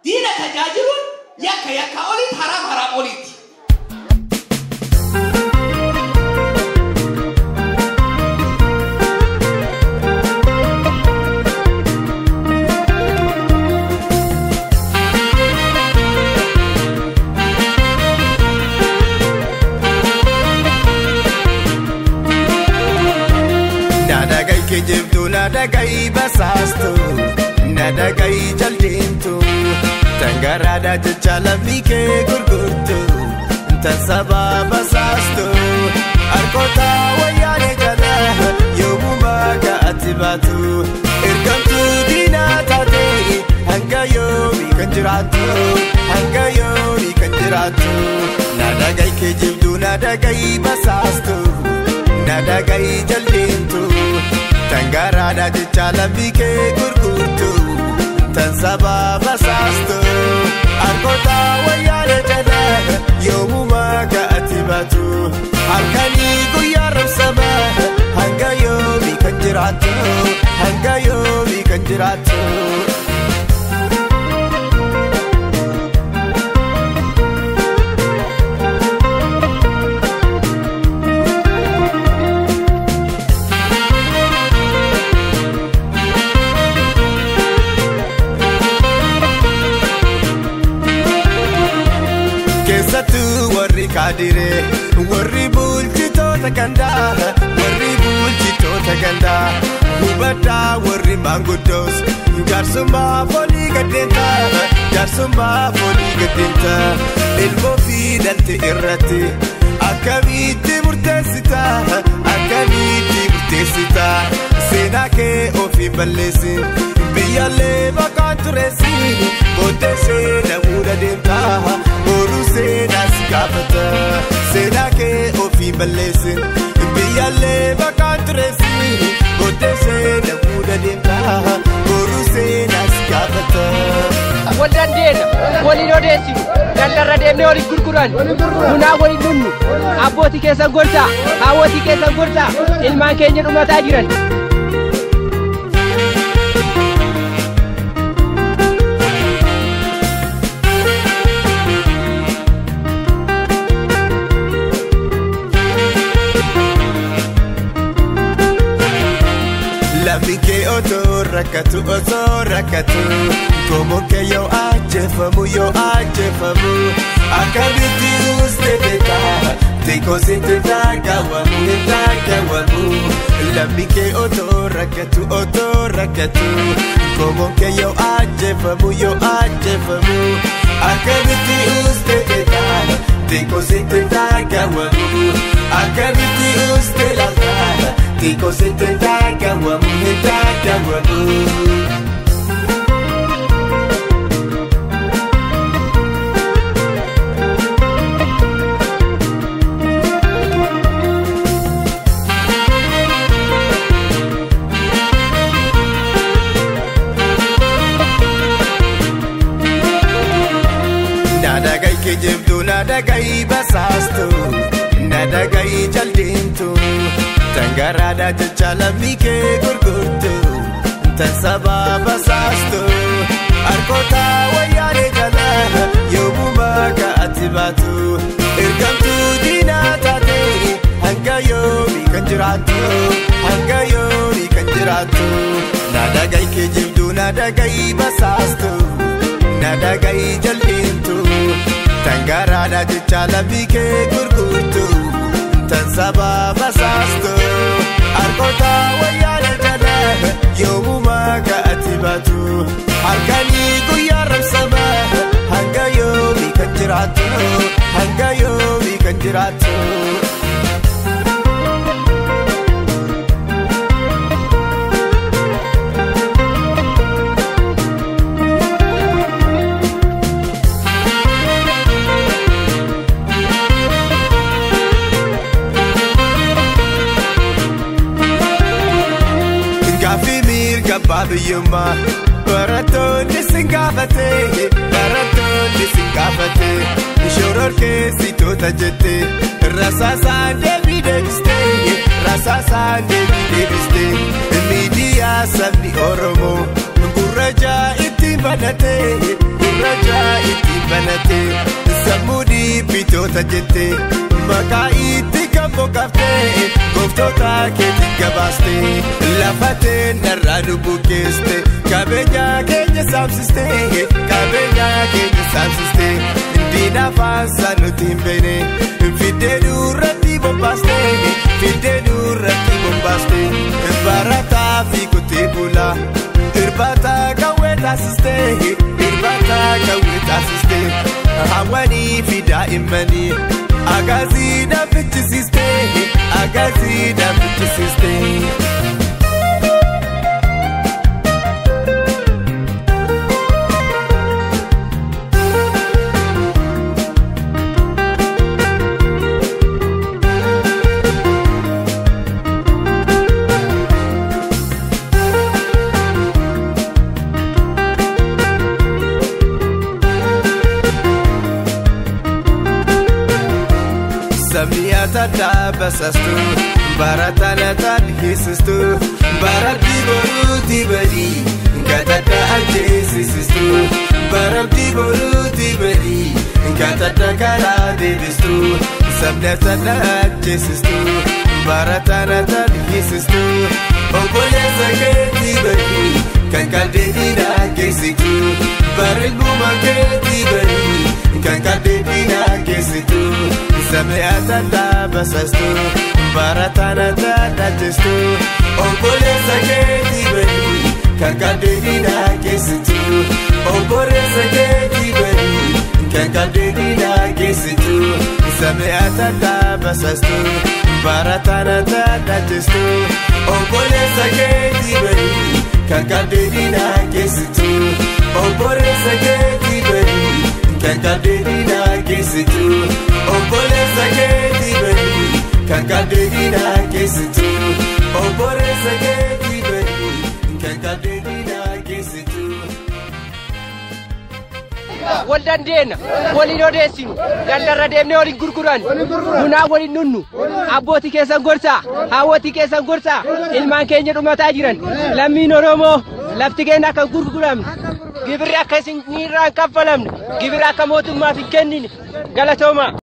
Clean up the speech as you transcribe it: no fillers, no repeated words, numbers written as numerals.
Diina tajaajiluun yakka yakka oliiti, haraam haraam oliiti. Kijibtuu na dhaga'i basaastu, na dhaga'i jaldeemtu, tangaraadhaa jecha lammii kee gurgurtu, tan sabaa basaastu. Harkoota wayyaanee jala yoomumaa ka'atti baatu, ergamtuu diinaa taate hanga yoomii kan jiraattu, hanga yoomii kan jiraattu. Na dhaga'i kijibtuu na dhaga'i basaastu, na dhaga'i jaldeemtu. Tangaraadhaa jecha lammii kee gurgurtu, tan sabaa basaastu. Harkoota wayyaanee jala yoomumaa ka'atti baatu, halkanii guyyaa rabsama hanga yoomii kan jiraattu, hanga yoomii kan jiraattu. Keessattuu warri kaadiree, warri bulchitoota gandaa, warri bulchitoota gandaa, hubadhaa warri maanguddoos, jaarsummaa foolii gaddeenta, jaarsummaa foolii gaddeenta, ilmoo fi dhalte irratti akkamitti murteessita, akkamitti murteessita, seenaa kee ofiin balleessi, biyyaallee maqaan tureessi, booddee seenaa muda deemta. Boru seenaa si gaafata, seenaa kee ofii balleessi, biyyaallee maqaan tureessi, booddee seenaa muda deemta. Boru seenaa si gaafata. Wal dandeenya, waliin odeessinu, dallarra deemnee waliin gurguran, bunaa waliin dhugnu, abbootii keessan gorsaa, haawwotii keessan gorsaa, ilmaan keenya dhumataa jiran. Lammiin kee otoo rakkatu, osoo rakkatu, qomoon kee yoo ajjeefamu, yoo ajjeefamu, akkamitti ustee beekaa, xiqqoo sitti dhagahamu, hin dhagahamu. Lammiin kee otoo rakkatu, otoo rakkatu, qomoon kee yoo ajjeefamu, yoo ajjeefamu, akkamitti ustee beekaa, xiqqoo sitti dhagahamu, akkamitti ustee laaltaa. Xiqqoo sitti dhagahamu, hin dhagahamu. Na dhaga'i kijibtuu, na dhaga'i basaastu, na dhaga'i jaldeemtu. Tangaraadhaa jecha lammii kee gurgurtu, tan sabaa basaastu. Harkoota wayyaanee jala yoomumaa ka'atti baatu, ergamtuu diinaa taate hanga yoomii kan jiraattu, hanga yoomii kan jiraattu. Na dhaga'i kijibtuu, na dhaga'i basaastu, na dhaga'i jaldeemtu. Tangaraadhaa jecha lammii kee gurgurtu, tan sabaa basaastu. Harkoota wayyaanee jala yoomumaa ka'atti baatu, halkanii guyyaa rabsama hanga yoomii kan jiraattu, hanga yoomii kan jiraattu. Gaaffii mirga abbaa biyyummaa barattoonni sin gaafate, barattoonni sin gaafate, shororkeessitoota jette, rasaasaan deebii deebiste, rasaasaan deebii deebiste, miidiyaa sabni Oromoo gurra jaa ittiin banate, gurra Barattoota jettee maqaa itti kan boqaftee gooftoota keetiin gabaastee lafa teenyarraa nu bukeeste qabeenya keenya saamsistee qabeenya keenya saamsistee diina faansaa nuti hin beene fiddee nurratti bobbaastee fiddee nurratti bobbaastee barataa fi qotee bulaa irbaata qawwee taasistee irbaata qawwee taasistee. Hawwanii fi daa'immanii agaazii dhaabbachisiistee agaazii dhaabbachisiistee. Sabni basastu barataan hiisistu baratti boruuti badii katadda ajjeesistu baratti boruuti badii katadda karaa deebistu sabni ajjeesistu barataan hiisistu obboleessa keetii badii kan kaldeetii geessitu bareeduma keetii badii kan kaldeetii geessitu. Sabni basastu barataan ajjeestu obboleessa keetii badii kan kaldeetii geessitu obboleessa keetii badii kan kaldeetii geessitu. Sabni basastu barataan ajjeestu obboleessa keetii badii kan kaldeetii geessitu obboleessa keetii badii kan kaldeetii geessitu. Obboleessa keetii badii kan kaldeetii geessitu obboleessa keetii badii kan kaldeetii geessitu. Wal dandeenya waliin odeessinu gandarra deemnee waliin gurguran bunaa waliin nunnu abbootii keessan gorsaa haawwotii keessan gorsaa ilmaan keenya dhumataa jiran lammiin Oromoo lafti keenya akka gurguramne gibirri akka isin irraa hin kaffalamne gibirri akka mootummaaf hin kennine galatooma.